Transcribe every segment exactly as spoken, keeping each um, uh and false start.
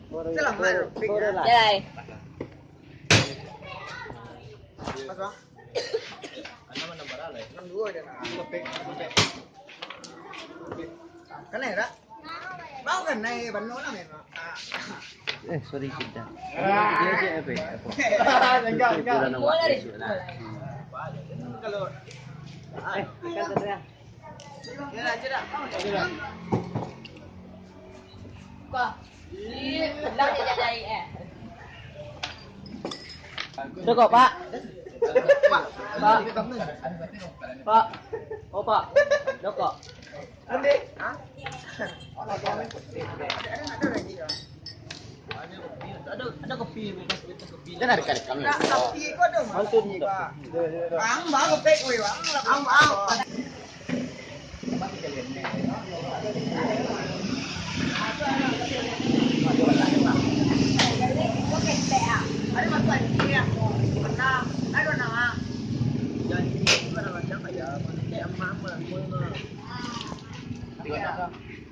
Selamat. Jalai. Mas, Bang. Enam dua dia, nah. Kena ya, tak? Mau kan naik bandung lah, memang. Ah. Eh, sorry, cinta. Dia, dia apa ya? Apa? Enggak, enggak. Bulan awal. Kalau, eh, kan tadi ya. Rokok, Pak. Pak. Pak. Oh, Pak. Rokok. Nanti. Hah? Ada, ada lagi ya. Ada, ada kopi, bekas, bekas kopi. Jangan dekat-dekat. Bang, bang, kepek, weh, bang. Bang, bang.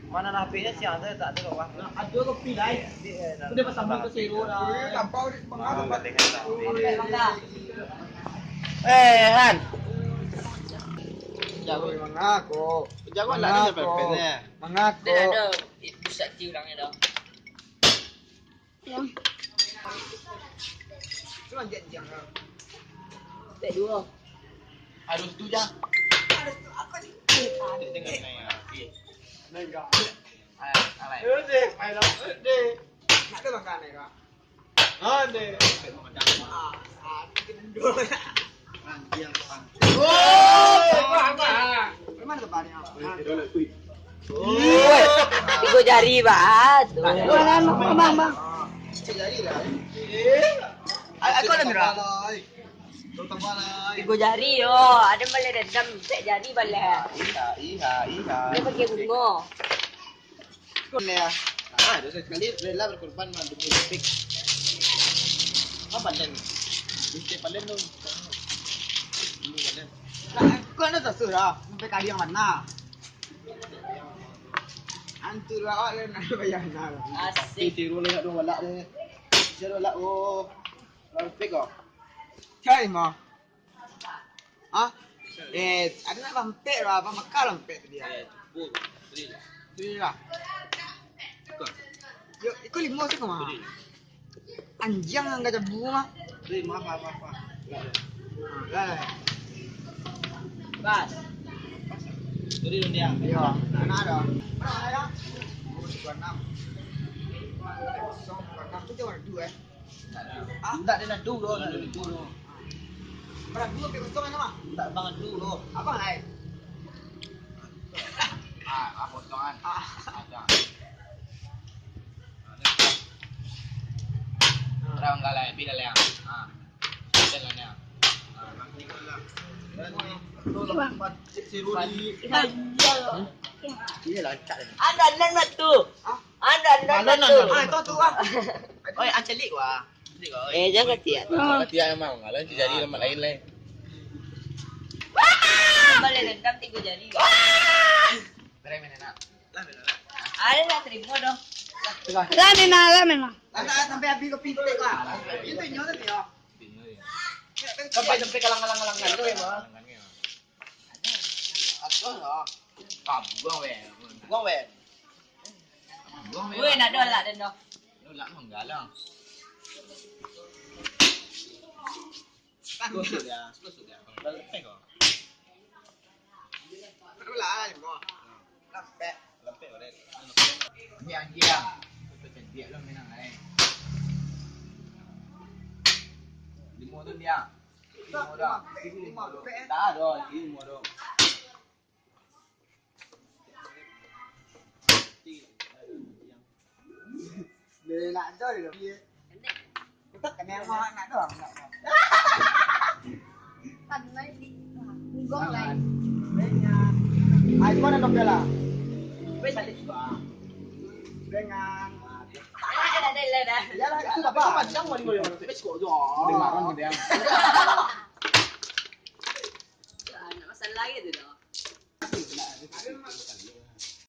Mana lah H P-nya siang tu tak ada, Bang. Nah, ada kopi lain. Udah pasang ke sero dah. Tampau di semangat. Eh, Han. Jago mangaku. Jago lah dia. Mangaku. Dia ada pusat ti orangnya dah. Yang. Cuma janjian. Tak dua. Harus tu je. Harus tu aku ni. Dia tengah naik. Okey. Naik kau. Alai, alai. Eh, deh, main lah, eh, deh. Nak ada makan ni, kak? Ah, deh. Ah, ah, gendut. Woi, tigo jari, Bang. Mana, Bang, Bang? Tigo jari, yo. Ada baleh dendam, cek jari baleh. Iha, iha, iha. Dia pakai bungo. Kau ni ya. Ah, dosa sekali rela berkorban mah demi Epic. Apa palen? Mesti palen tu. Ini palen. Kau nak tak surah? Sampai kali yang mana? Antu awak le nak bayar nah. Asik. Tiru le nak dua balak le. Tiru balak, oh. Epic kau. Cai mah. Hah? Eh, ada nak lampek lah, apa makan lampek tu dia? Eh, cukup. Beri lah. Beri lah. Cukup. Yo, iko limo tu kemah. Beri lah. Anjiang nan kacabu mah. Beri, maaf, maaf, maaf, maaf. Lah. Pas. Beri dulu dia. Yo, mana ada? Mana ada ya? Oh, dua enam. Kosong, dua enam tu cuma dua, eh. Ah? Indak, dia nak dulu, nak dulu. Berapa dua puluh kosong aja mah? Indak, bang, dulu. Abang lai. Ah, ah, potongan. Ah. Ada. Terang galai, bila leng. Ah. Bila leng. Ah. Iya, lancar. Ada nan tu. Ah? Ada nan tu. Ah, itu tu, ah. Oi, ancelik wah. Eh, jangan katiak. Katiak memang. Kalau nanti jadi lemak lain lah. Wah! Baleh dendam tigo jari. Wah! Berai mana nak? Ada lah, terima doh. Lah, Nina, lah, Nina. Sampai habis kopi tu, Kak. Itu nyo tu, yo. Sampai, sampai kalang-kalang-kalang tu, yo. Aduh, yo. Ah, buang, weh. Buang, weh. Buang, weh. Weh, nak dolak dan doh. Dolak manggalang. Tusuk dia, tusuk dia. Balik kau. Aduh lah, limo. Lampek. Lampek, Ren. Ni anjiang. Kau cantik lah, Minang, eh. Limo tu dia. Limo dah. Limo tu. Tak ada, limo tu. Dia nak jual dia. Kita kena yang nak doang, nak doang. Kan naik di gong lain. Banyak. Ah, itu mana dompet lah? Weh, balik juga. Dengan. Ah, dah, dah, dah, dah. Yalah, itu apa? Macam mana boleh orang tu? Cukup je. Dia marah dia. Ah, nak masalah lagi tu dah.